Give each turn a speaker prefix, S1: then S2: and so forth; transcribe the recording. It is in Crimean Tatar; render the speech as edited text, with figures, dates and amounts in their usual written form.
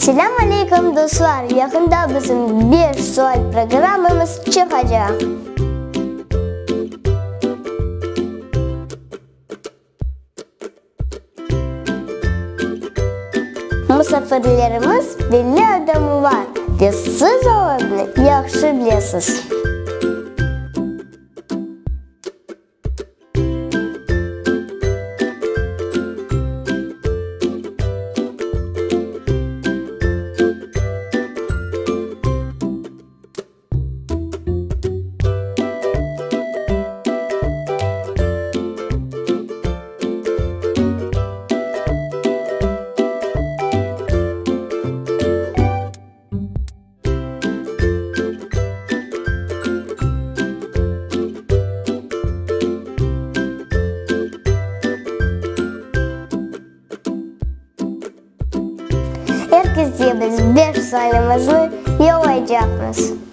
S1: Selâm aleyküm, dostlar! Yaqında bizim Beş sual programmamız çıqacaq. Musafirlerimiz belli adamlar ve siz olarnı yahşı bilesiz. Er kesge biz beş sualimizni yollaycaqmız.